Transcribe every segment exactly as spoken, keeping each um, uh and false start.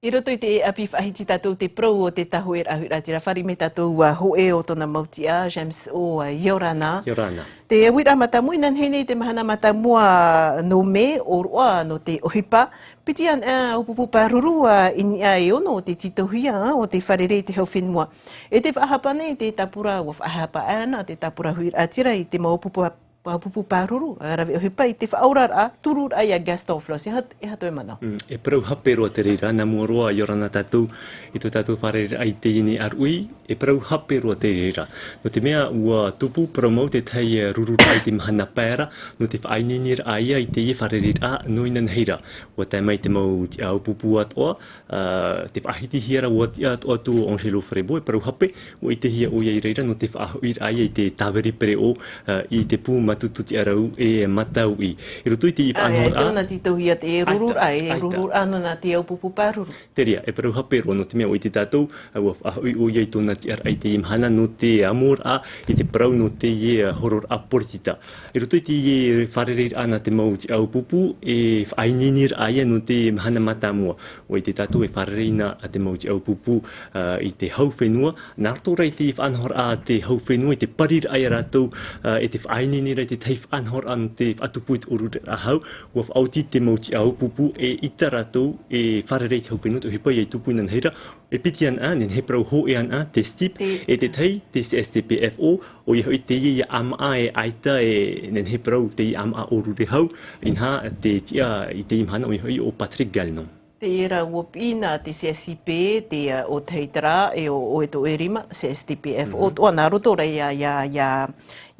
I roto i te ʻāpī faʻahiti tātou te parau o te Tāhōʻēraʻa Huiraʻatira, fāriʻi mai tātou ʻua hōʻē o tōna mau tiʻa, James ʻo Iorana. Iorana. Te uiraʻa mātāmua, inanahi nei te mahana mātāmua nō Mē, ʻōroʻa nō te ʻohipa. Piti ana ʻāupupu pāruru i niʻa e ono o te tītauhia o te fārerei i te hau fenua. E te faʻahapa nei te tāpura, ʻua faʻahapa ana te tāpura Huiraʻatira i te mau ʻāupupu ʻāupupu pāruru, ā, rave ʻohipa i te faʻaoraraʻa, turu ra ia Gaston Flosse, e aha, e aha tō ʻoe manaʻo? Mm, e parau hape roa te reira, nā mua roa Iorana tātou, i tō tātou fārereiraʻa i teie nei ʻāruʻi, e parau hape roa te reira. Nō te mea, ʻua tupu parau mau te tahi, e, rururaʻa i te mahana pae ra, nō te faʻaineineraʻa ia i teie fārereiraʻa, nō inanahi ra. ʻUa tae mai te mau tiʻa ʻāupupu atoʻa, ā, te faʻahitihia ra ʻua tiʻa atoʻa atu ʻo Angelo Frébault, e parau hape, ʻua ʻitehia ʻoia i reira nō te faʻahoʻiraʻa ia i te tāviri pereʻoʻo, ā, i te pū mātutu tiʻarau e Matauʻi. I roto i te ʻĀ, e faʻanahoraʻa, tōna tītauhia te rururaʻa, e rururaʻa nō nā te ʻāupupu pāruru. Te reira, e parau hape roa nō te mea ʻua ʻite tātou, ā, ʻua faʻahoʻi ʻoia i tōna tiʻaraʻa i teie mahana nō te amoraʻa i te parau nō teie, ā, hororaʻa poritita. I roto i teie fārereiraʻa nā te mau tiʻa ʻāupupu, e faʻaineineraʻa ia nō te mahana mātāmua. ʻUa ʻite tātou e fārerei na te mau tiʻa ʻāupupu, ā, i te hau fenua. Nā roto rā i te faʻanahoraʻa te hau fenua, i te pariraʻa ia rātou, ā, e te faʻaineineraʻa i te tahi faʻanahoraʻa nō te faʻatupu i te ʻōrureraʻa hau, ʻua faʻaoti te mau tiʻa ʻāupupu, e ʻita rātou e fārerei i te hau fenua, te ʻohipa ia i tupu inanahi ra, e piti ana, nehenehe e parau hōʻē ana, te STIP, e te tahi, te CSTPFO, ʻoia hoʻi teie ia ʻāmaʻa e ʻaita e nehenehe e parau teie ʻāmaʻa ʻōrure hau, inaha te tiʻa i teie mahana ʻoia hoʻi ʻo Patrick Galenon. Teie rā ʻua piʻi na te CSIP, te, ā, ʻo Tahitara, e ʻo, ʻo e tō e rima, CSTPFO, atoʻa nā roto rā ia, ia, ia,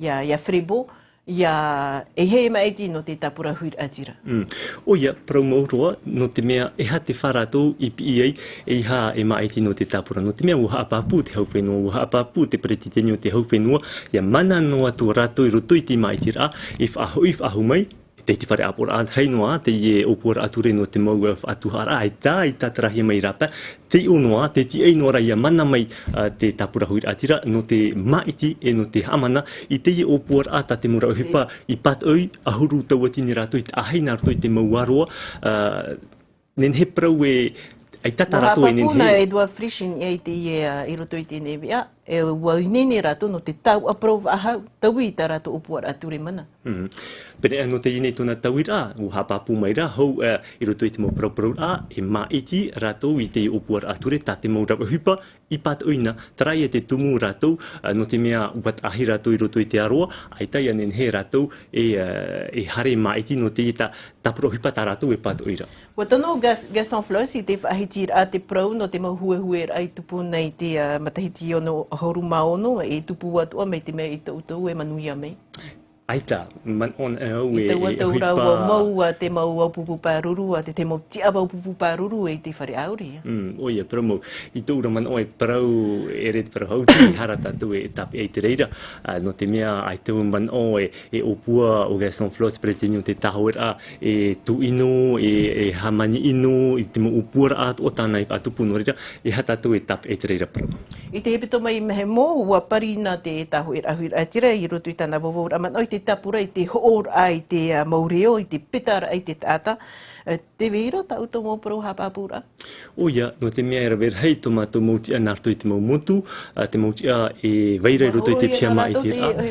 ia, ia Frébault, ia, e hei maʻiti nō te tāpura Huiraʻatira. Mm. ʻOia, parau mau roa, nō te mea, e aha te fā rātou i piʻi ai, e aha e maʻiti nō te tāpura. Nō te mea, ʻua haʻapāpū te hau fenua, ʻua haʻapāpū te peretiteni o te hau fenua, ia mana noa atu rātou i roto i te maʻitiraʻa, e faʻahoʻi, faʻahou mai, tei te fare ʻāpoʻoraʻa, ʻaita noa, teie ʻōpuaraʻa ture nō te mau, ā, faʻatuhaʻaraʻa, ʻaita, ʻaita tātarahia mai rāpae, tei ʻō noa, te tiʻai noa ra ia mana mai, ā, te tāpura Huiraʻatira, nō te maʻiti, e nō te haʻamana, i teie ʻōpuaraʻa tā te mau rave ʻohipa, i pātoʻi, ʻahuru tauatini rātou i taʻahi nā roto i te mau ʻāroa, ā, nehenehe e parau e, ʻaita tā rātou e nehenehe. ʻUa haʻapāpū na Edouard Frisch i niʻa i teie, ā, i roto i teie nei veʻa, e ʻua ineine rātou nō te taoʻa parau faʻahou, taui i tā rātou ʻōpuaraʻa ture mana. Mm. Pēneiaʻe nō teie nei tōna tauiraʻa, ʻua haʻapāpū mai ra, hou, ā, i roto i te mau parauparauraʻa, e maʻiti rātou i te ʻōpuaraʻa ture, tā te mau rave ʻohipa, i pātoʻi na, terā ia te tumu rātou, ā, nō te mea ʻua taʻahi rātou i roto i te ʻāroa, ʻaita ia nehenehe rātou e, ā, e haere maʻiti nō teie tā, tāpura ʻohipa tā rātou e pātoʻi ra. ʻUa tono Gas-, Gaston Flosse i te faʻahitiraʻa te parau nō te mau huehueraʻa i tupu nei i te, ā, matahiti ono ʻahuru mā ono, e tupu atoʻa mai te mea i tō ʻoutou e manuia mai. ʻAita, manaʻo ana au e, e ʻohipa. Tō ʻoutou rā ʻua mau, ā, te mau ʻāupupu pāruru, ā, te, te mau tiʻa ʻāupupu pāruru i te fare ʻāuri, ā. Mm, ʻoia, parau mau. I tōʻu ra manaʻo e parau, e ʻere te parau hau, tīhara tātou e tāpeʻa i te reira, ā, nō te mea ʻaita e manaʻo e, e ʻōpua ʻo Gaston Flosse, peretiteni o te Tāhōʻēraʻa, e tūʻino, e, e hāmani ʻino, i te mau ʻōpuaraʻa atoʻa tāna i faʻatupu, nō reira, e aha tātou e tāpeʻa i te reira parau. I te hepetoma i Mehemo, ʻua pari na te Tāhōʻēraʻa Huiraʻatira i roto i tāna vauvau ra manaʻo i te tāpura i te hoʻoraʻa i te, ā, mau reo, i te petaraʻa i te taʻata. Ā, tē vai ra tā ʻoutou mau parau haʻapāpūraʻa? ʻOia, nō te mea e rave rahi tō mātou mau tiʻa nā roto i te mau motu, ā, te mau tiʻa e vai ra i roto i te piha māʻitiraʻa.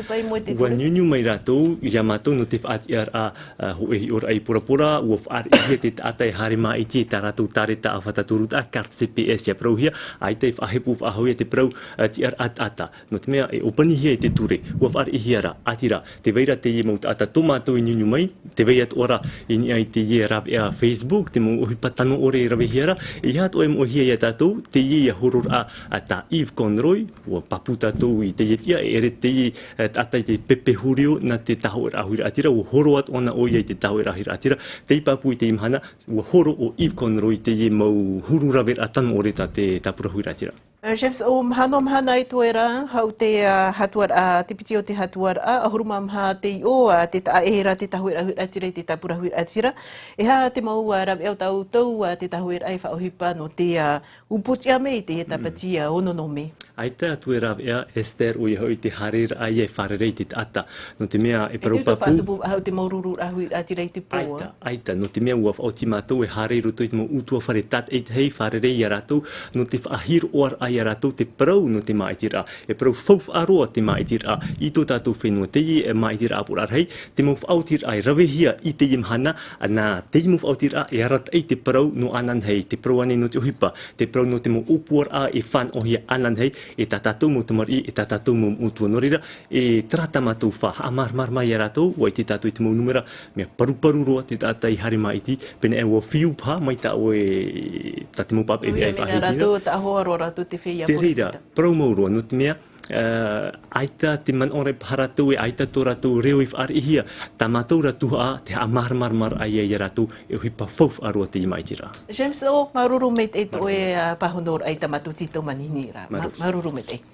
ʻUa niuniu mai rātou iā mātou nō te faʻatiʻaraʻa, ā, hōʻē hiʻoraʻa i Porapora, ʻua fāriʻihia te taʻata e haere māʻiti i tā rātou tāreta ʻāfata toru taʻa, carte CPS ia parauhia, ʻaita e faʻahepo faʻahou ia te parau, ā, tiʻaraʻa taʻata. Nō te mea, e ʻōpanihia e te ture, ʻua fāriʻihia ra, ʻātīrā, tē vai ra teie mau taʻata tō mātou i niuniu mai, tē vai atoʻa ra i niʻa i teie rāveʻa Facebook, te mau ʻohipa tano ʻore e ravehia ra, e ʻeiaha atoʻa e moʻehia iā tātou, teie ia hororaʻa, ā, tā Yves Conroy, ʻua pāpū tātou i teie tiʻa, e ʻere teie, ā, taʻata i te Pepe Julio nā te Tāhōʻēraʻa Huiraʻatira, ʻua horo atoʻa na ʻoia i te Tāhōʻēraʻa Huiraʻatira, tei pāpū i teie mahana, ʻua horo ʻo Yves Conroy i teie mau huru raveraʻa tano ʻore tā te tāpura Huiraʻatira. James, ʻo mahana, mahana i toe ra, hau te, ā, hatuaraʻa, te piti o te hatuaraʻa, ʻahuru mā maha te iʻo, ā, te taʻa ʻē ra te tāhuiraʻa huiraʻatira i te tāpura huiraʻatira. E aha te mau, ā, rāveʻa o tātou, ā, te tāhuiraʻa e faʻaʻohipa nō te, ā, upoʻotiʻa mai i te tāpati, ā, ono nō mē. ʻAita atu e rāveʻa, Esther, ʻoia hoʻi te haereraʻa ia e fārerei i te taʻata. Nō te mea e parau pāpū. E tū tō faʻatupu, ā, hau te mau rururaʻa huiraʻatira i te pō, ā. ʻAita, ʻaita. Nō te mea ua faʻaoti mātou e haere i roto i te mau ʻutuāfare tātaʻitahi, fārerei ia rātou, nō te faʻahiroʻaraʻa ia rātou te parau nō te māʻitiraʻa. E parau faufaʻa roa te māʻitiraʻa. I tō tātou fenua teie, e māʻitiraʻa ʻāpoʻoraʻa rahi, te mau faʻaotiraʻa e ravehia i teie mahana, nā teie mau faʻaotiraʻa e arataʻi te parau nō ananahi, te parau ānei nō te ʻohipa, te parau nō te mau ʻōpuaraʻa e fānaʻohia ananahi, e tā tātou mau tamariʻi, e tā tātou mau metua. Nō reira, e terā tā mātou fā, haʻamāramarama ia rātou, ʻua ʻite tātou i te mau nūmera, mea paruparu roa te taʻata i haere māʻiti, pēnei ʻua fiu paha mai tā ʻoe, tā te mau pāpaʻi e faʻaʻite. Rātou, tā hoa roa rātou te feiā. Te reira, poritita. Parau mau roa, nō te mea, ā, ʻaita te manaʻo ra paha rātou, e ʻaita tō rātou reo i faʻariʻihia, tā mātou rā tuhaʻa, te haʻamāramaramaraʻa ia, ia rātou, e ʻohipa faufaʻa roa teie māʻitiraʻa. James, ʻo, māuruuru maitaʻi tō ʻoe, ā, pāhonoraʻa i tā mātou tītau manihini ra. Māuruuru. Māuruuru maitaʻi.